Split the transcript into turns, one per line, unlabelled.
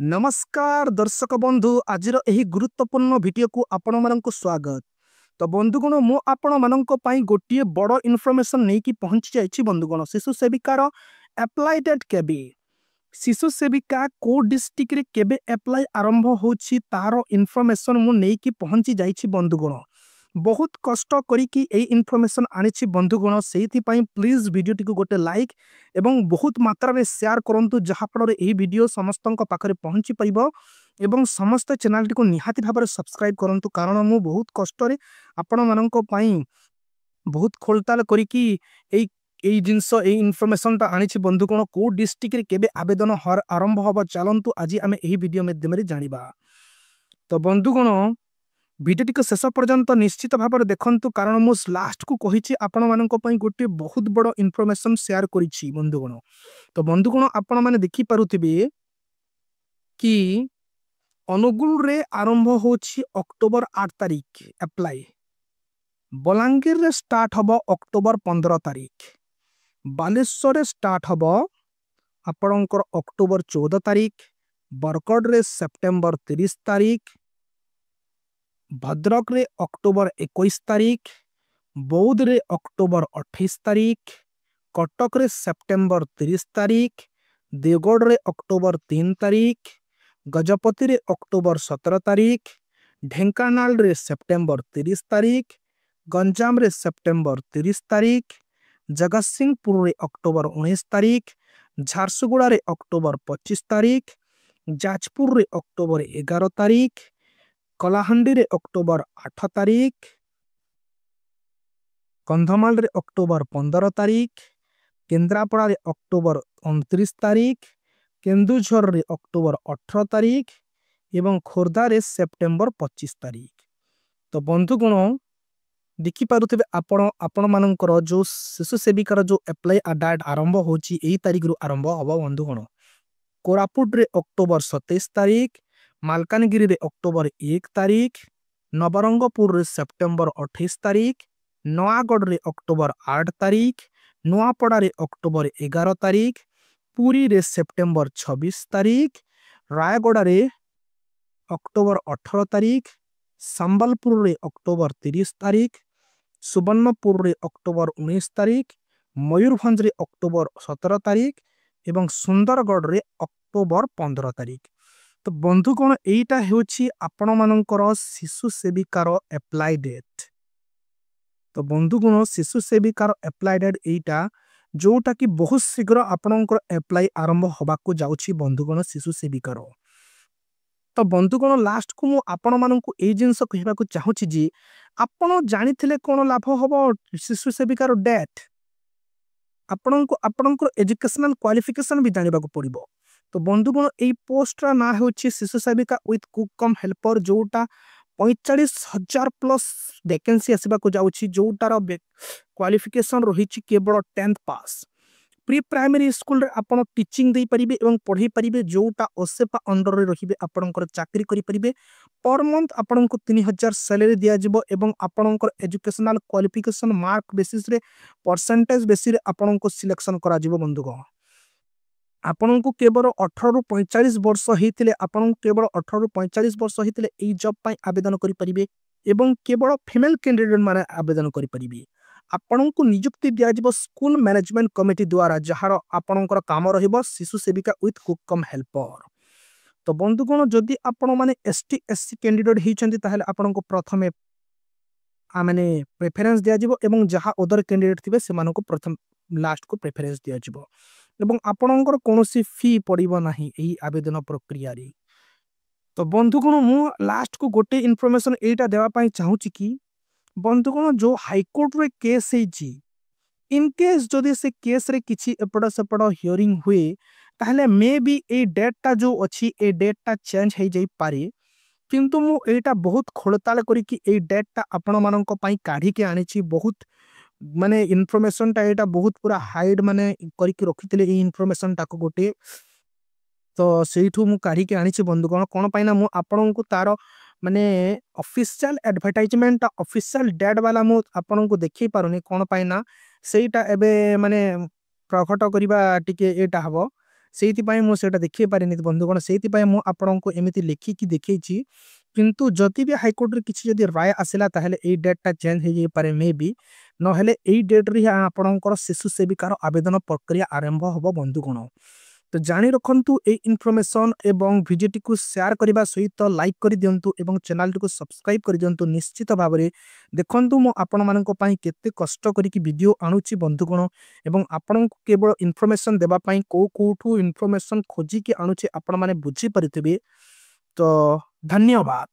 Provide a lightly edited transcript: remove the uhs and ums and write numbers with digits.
ନମସ୍କାର ଦର୍ଶକ ବନ୍ଧୁ, ଆଜିର ଏହି ଗୁରୁତ୍ୱପୂର୍ଣ୍ଣ ଭିଡିଓକୁ ଆପଣମାନଙ୍କୁ ସ୍ୱାଗତ। ତ ବନ୍ଧୁଗଣ, ମୁଁ ଆପଣମାନଙ୍କ ପାଇଁ ଗୋଟିଏ ବଡ଼ ଇନଫର୍ମେସନ ନେଇକି ପହଞ୍ଚି ଯାଇଛି। ବନ୍ଧୁଗଣ, ଶିଶୁ ସେବିକାର ଆପ୍ଲାଏ ଡେଟ୍ କେବେ, ଶିଶୁ ସେବିକା କୋଉ ଡିଷ୍ଟ୍ରିକ୍ଟରେ କେବେ ଆପ୍ଲାଏ ଆରମ୍ଭ ହେଉଛି, ତାର ଇନଫର୍ମେସନ ମୁଁ ନେଇକି ପହଞ୍ଚି ଯାଇଛି। ବନ୍ଧୁଗଣ, ବହୁତ କଷ୍ଟ କରିକି ଏଇ ଇନଫର୍ମେସନ ଆଣିଛି। ବନ୍ଧୁଗଣ, ସେଇଥିପାଇଁ ପ୍ଲିଜ୍ ଭିଡିଓଟିକୁ ଗୋଟେ ଲାଇକ୍ ଏବଂ ବହୁତ ମାତ୍ରାରେ ସେୟାର କରନ୍ତୁ, ଯାହାଫଳରେ ଏହି ଭିଡିଓ ସମସ୍ତଙ୍କ ପାଖରେ ପହଞ୍ଚି ପାରିବ ଏବଂ ସମସ୍ତେ ଚ୍ୟାନେଲଟିକୁ ନିହାତି ଭାବରେ ସବସ୍କ୍ରାଇବ କରନ୍ତୁ, କାରଣ ମୁଁ ବହୁତ କଷ୍ଟରେ ଆପଣମାନଙ୍କ ପାଇଁ ବହୁତ ଖୋଳତାଳ କରିକି ଏଇ ଜିନିଷ, ଏଇ ଇନଫର୍ମେସନଟା ଆଣିଛି। ବନ୍ଧୁଗଣ, କୋଉ ଡିଷ୍ଟ୍ରିକ୍ଟରେ କେବେ ଆବେଦନ ଆରମ୍ଭ ହବ, ଚାଲନ୍ତୁ ଆଜି ଆମେ ଏହି ଭିଡିଓ ମାଧ୍ୟମରେ ଜାଣିବା। ତ ବନ୍ଧୁଗଣ, ଭିଡିଓଟିକୁ ଶେଷ ପର୍ଯ୍ୟନ୍ତ ନିଶ୍ଚିତ ଭାବରେ ଦେଖନ୍ତୁ, କାରଣ ମୁଁ ଲାଷ୍ଟକୁ କହିଛି ଆପଣମାନଙ୍କ ପାଇଁ ଗୋଟିଏ ବହୁତ ବଡ଼ ଇନଫର୍ମେସନ ସେୟାର କରିଛି। ବନ୍ଧୁଗଣ, ତ ବନ୍ଧୁଗଣ, ଆପଣମାନେ ଦେଖିପାରୁଥିବେ କି ଅନୁଗୁଳରେ ଆରମ୍ଭ ହେଉଛି ଅକ୍ଟୋବର 8 ତାରିଖ ଆପ୍ଲାଏ, ବଲାଙ୍ଗୀରରେ ଷ୍ଟାର୍ଟ ହବ ଅକ୍ଟୋବର 15 ତାରିଖ, ବାଲେଶ୍ୱରରେ ଷ୍ଟାର୍ଟ ହବ ଆପଣଙ୍କର ଅକ୍ଟୋବର 14 ତାରିଖ, ବରଗଡ଼ରେ ସେପ୍ଟେମ୍ବର 30 ତାରିଖ, ଭଦ୍ରକରେ ଅକ୍ଟୋବର 21 ତାରିଖ, ବୌଦ୍ଧରେ ଅକ୍ଟୋବର 28 ତାରିଖ, କଟକରେ ସେପ୍ଟେମ୍ବର 30 ତାରିଖ, ଦେଓଗଡ଼ରେ ଅକ୍ଟୋବର 3 ତାରିଖ, ଗଜପତିରେ ଅକ୍ଟୋବର 17 ତାରିଖ, ଢେଙ୍କାନାଳରେ ସେପ୍ଟେମ୍ବର 30 ତାରିଖ, ଗଞ୍ଜାମରେ ସେପ୍ଟେମ୍ବର 30 ତାରିଖ, ଜଗତସିଂହପୁରରେ ଅକ୍ଟୋବର 19 ତାରିଖ, ଝାରସୁଗୁଡ଼ାରେ ଅକ୍ଟୋବର 25 ତାରିଖ, ଯାଜପୁରରେ ଅକ୍ଟୋବର 11 ତାରିଖ, କଳାହାଣ୍ଡିରେ ଅକ୍ଟୋବର 8 ତାରିଖ, କନ୍ଧମାଳରେ ଅକ୍ଟୋବର 15 ତାରିଖ, କେନ୍ଦ୍ରାପଡ଼ାରେ ଅକ୍ଟୋବର 29 ତାରିଖ, କେନ୍ଦୁଝରରେ ଅକ୍ଟୋବର 18 ତାରିଖ ଏବଂ ଖୋର୍ଦ୍ଧାରେ ସେପ୍ଟେମ୍ବର 25 ତାରିଖ। ତ ବନ୍ଧୁଗଣ, ଦେଖିପାରୁଥିବେ ଆପଣ, ଆପଣମାନଙ୍କର ଯୋଉ ଶିଶୁ ସେବିକାର ଯୋଉ ଆପ୍ଲାଏ ଡେଟ୍ ଆରମ୍ଭ ହେଉଛି, ଏଇ ତାରିଖରୁ ଆରମ୍ଭ ହବ। ବନ୍ଧୁଗଣ, କୋରାପୁଟରେ ଅକ୍ଟୋବର 27 ତାରିଖ, ମାଲକାନଗିରିରେ ଅକ୍ଟୋବର 1 ତାରିଖ, ନବରଙ୍ଗପୁରରେ ସେପ୍ଟେମ୍ବର 28 ତାରିଖ, ନୟାଗଡ଼ରେ ଅକ୍ଟୋବର 8 ତାରିଖ, ନୂଆପଡ଼ାରେ ଅକ୍ଟୋବର 11 ତାରିଖ, ପୁରୀରେ ସେପ୍ଟେମ୍ବର 26 ତାରିଖ, ରାୟଗଡ଼ାରେ ଅକ୍ଟୋବର 18 ତାରିଖ, ସମ୍ବଲପୁରରେ ଅକ୍ଟୋବର 30 ତାରିଖ, ସୁବର୍ଣ୍ଣପୁରରେ ଅକ୍ଟୋବର 19 ତାରିଖ, ମୟୂରଭଞ୍ଜରେ ଅକ୍ଟୋବର 17 ତାରିଖ ଏବଂ ସୁନ୍ଦରଗଡ଼ରେ ଅକ୍ଟୋବର 15 ତାରିଖ। ତ ବନ୍ଧୁଗଣ, ଏଇଟା ହେଉଛି ଆପଣମାନଙ୍କର ଶିଶୁ ସେବିକାର ଆପ୍ଲାଏ ଡେଟ୍। ତ ବନ୍ଧୁଗଣ, ଶିଶୁ ସେବିକାର ଆପ୍ଲାଏ ଡେଟ୍ ଏଇଟା, ଯୋଉଟା କି ବହୁତ ଶୀଘ୍ର ଆପଣଙ୍କର ଆପ୍ଲାଏ ଆରମ୍ଭ ହବାକୁ ଯାଉଛି ବନ୍ଧୁଗଣ, ଶିଶୁ ସେବିକାର। ତ ବନ୍ଧୁଗଣ, ଲାଷ୍ଟକୁ ମୁଁ ଆପଣମାନଙ୍କୁ ଏଇ ଜିନିଷ କହିବାକୁ ଚାହୁଁଛି ଯେ ଆପଣ ଜାଣିଥିଲେ କଣ ଲାଭ ହବ ଶିଶୁ ସେବିକାର ଡେଟ୍, ଆପଣଙ୍କୁ ଆପଣଙ୍କର ଏଜୁକେସନାଲ କ୍ୱାଲିଫିକେସନ ବି ଜାଣିବାକୁ ପଡିବ। ତ ବନ୍ଧୁଗଣ, ଏଇ ପୋଷ୍ଟର ନାଁ ହେଉଛି ଶିଶୁ ସେବିକା ୱିଥ୍ କୁକ୍ କମ୍ ହେଲ୍ପର, ଯୋଉଟା 45,000 ପ୍ଲସ୍ ଭ୍ୟାକେନ୍ସି ଆସିବାକୁ ଯାଉଛି, ଯୋଉଟାର କ୍ୱାଲିଫିକେସନ ରହିଛି କେବଳ 10th pass. Pre primary ସ୍କୁଲରେ ଆପଣ ଟିଚିଂ ଦେଇପାରିବେ ଏବଂ ପଢ଼େଇ ପାରିବେ, ଯୋଉଟା ଓସେପା ଅଣ୍ଡରରେ ରହିବେ, ଆପଣଙ୍କର ଚାକିରି କରିପାରିବେ। ପର ମନ୍ଥ ଆପଣଙ୍କୁ 3000 ସାଲେରୀ ଦିଆଯିବ ଏବଂ ଆପଣଙ୍କର ଏଜୁକେସନାଲ କ୍ୱାଲିଫିକେସନ ମାର୍କ ବେସିସରେ, ପରସେଣ୍ଟେଜ ବେସିସରେ ଆପଣଙ୍କୁ ସିଲେକ୍ସନ କରାଯିବ। ବନ୍ଧୁଗଣ, ଆପଣଙ୍କୁ କେବଳ 18ରୁ 45 ବର୍ଷ ହେଇଥିଲେ, ଆପଣଙ୍କୁ କେବଳ 18ରୁ 45 ବର୍ଷ ହେଇଥିଲେ ଏଇ ଜବ୍ ପାଇଁ ଆବେଦନ କରିପାରିବେ ଏବଂ କେବଳ ଫିମେଲ କ୍ୟାଣ୍ଡିଡେଟ୍ ମାନେ ଆବେଦନ କରିପାରିବେ। ଆପଣଙ୍କୁ ନିଯୁକ୍ତି ଦିଆଯିବ ସ୍କୁଲ ମ୍ୟାନେଜମେଣ୍ଟ କମିଟି ଦ୍ୱାରା, ଯାହାର ଆପଣଙ୍କର କାମ ରହିବ ଶିଶୁ ସେବିକା ୱିଥ୍ କୁକ୍ କମ୍ ହେଲ୍ପର। ତ ବନ୍ଧୁଗଣ, ଯଦି ଆପଣମାନେ S T, S C candidate ହେଇଛନ୍ତି, ତାହେଲେ ଆପଣଙ୍କୁ ପ୍ରଥମେ ମାନେ ପ୍ରେଫରେନ୍ସ ଦିଆଯିବ ଏବଂ ଯାହା ଅଦର କ୍ୟାଣ୍ଡିଡେଟ୍ ଥିବେ, ସେମାନଙ୍କୁ ପ୍ରଥମ ଲାଷ୍ଟକୁ ପ୍ରେଫରେନ୍ସ ଦିଆଯିବ ଏବଂ ଆପଣଙ୍କର କୌଣସି ଫି ପଡ଼ିବ ନାହିଁ ଏହି ଆବେଦନ ପ୍ରକ୍ରିୟାରେ। ତ ବନ୍ଧୁଗଣ, ମୁଁ ଲାଷ୍ଟକୁ ଗୋଟେ ଇନଫର୍ମେସନ ଏଇଟା ଦେବା ପାଇଁ ଚାହୁଁଛି କି ବନ୍ଧୁଗଣ, ଯୋଉ ହାଇକୋର୍ଟରେ କେସ୍ ହେଇଛି, ଇନ୍ କେସ୍ ଯଦି ସେ କେସ୍ରେ କିଛି ଏପଟ ସେପଟ ହିୟରିଂ ହୁଏ, ତାହେଲେ ମେ ବି ଏଇ ଡେଟ୍ଟା ଯୋଉ ଅଛି, ଏ ଡେଟ୍ଟା ଚେଞ୍ଜ ହେଇଯାଇପାରେ। କିନ୍ତୁ ମୁଁ ଏଇଟା ବହୁତ ଖୋଳତାଳ କରିକି ଏଇ ଡେଟ୍ଟା ଆପଣମାନଙ୍କ ପାଇଁ କାଢ଼ିକି ଆଣିଛି। ବହୁତ ମାନେ ଇନଫର୍ମେସନଟା ଏଇଟା ବହୁତ ପୁରା ହାଇଡ୍ ମାନେ କରିକି ରଖିଥିଲେ ଏଇ ଇନଫର୍ମେସନଟାକୁ ଗୋଟେ, ତ ସେଇଠୁ ମୁଁ କାଢ଼ିକି ଆଣିଛି। ବନ୍ଧୁଗଣ, କଣ ପାଇଁ ନା ମୁଁ ଆପଣଙ୍କୁ ତାର ମାନେ ଅଫିସିଆଲ ଆଡଭର୍ଟାଇଜମେଣ୍ଟ, ଅଫିସିଆଲ ଡେଟ୍ ବାଲା ମୁଁ ଆପଣଙ୍କୁ ଦେଖେଇ ପାରୁନି। କଣ ପାଇଁ ନା ସେଇଟା ଏବେ ମାନେ ପ୍ରକଟ କରିବା ଟିକେ ଏଇଟା ହବ। ସେଇଥିପାଇଁ ମୁଁ ସେଇଟା ଦେଖେଇ ପାରିନି ବନ୍ଧୁଗଣ, ସେଇଥିପାଇଁ ମୁଁ ଆପଣଙ୍କୁ ଏମିତି ଲେଖିକି ଦେଖେଇଛି। କିନ୍ତୁ ଯଦି ବି ହାଇକୋର୍ଟରେ କିଛି ଯଦି ରାୟ ଆସିଲା, ତାହେଲେ ଏଇ ଡେଟ୍ଟା ଚେଞ୍ଜ ହେଇଯାଇପାରେ ମେ ବି, ନହେଲେ ଏଇ ଡେଟ୍ରେ ହିଁ ଆପଣଙ୍କର ଶିଶୁ ସେବିକାର ଆବେଦନ ପ୍ରକ୍ରିୟା ଆରମ୍ଭ ହେବ ବନ୍ଧୁଗଣ। ତ ଜାଣି ରଖନ୍ତୁ ଏଇ ଇନଫର୍ମେସନ୍, ଏବଂ ଭିଡ଼ିଓଟିକୁ ସେୟାର କରିବା ସହିତ ଲାଇକ୍ କରିଦିଅନ୍ତୁ ଏବଂ ଚ୍ୟାନେଲଟିକୁ ସବସ୍କ୍ରାଇବ୍ କରିଦିଅନ୍ତୁ। ନିଶ୍ଚିତ ଭାବରେ ଦେଖନ୍ତୁ, ମୁଁ ଆପଣମାନଙ୍କ ପାଇଁ କେତେ କଷ୍ଟ କରିକି ଭିଡ଼ିଓ ଆଣୁଛି ବନ୍ଧୁଗଣ, ଏବଂ ଆପଣଙ୍କୁ କେବଳ ଇନଫର୍ମେସନ୍ ଦେବା ପାଇଁ କୋଉ କୋଉଠୁ ଇନଫର୍ମେସନ୍ ଖୋଜିକି ଆଣୁଛି, ଆପଣମାନେ ବୁଝିପାରୁଥିବେ। ତ ଧନ୍ୟବାଦ।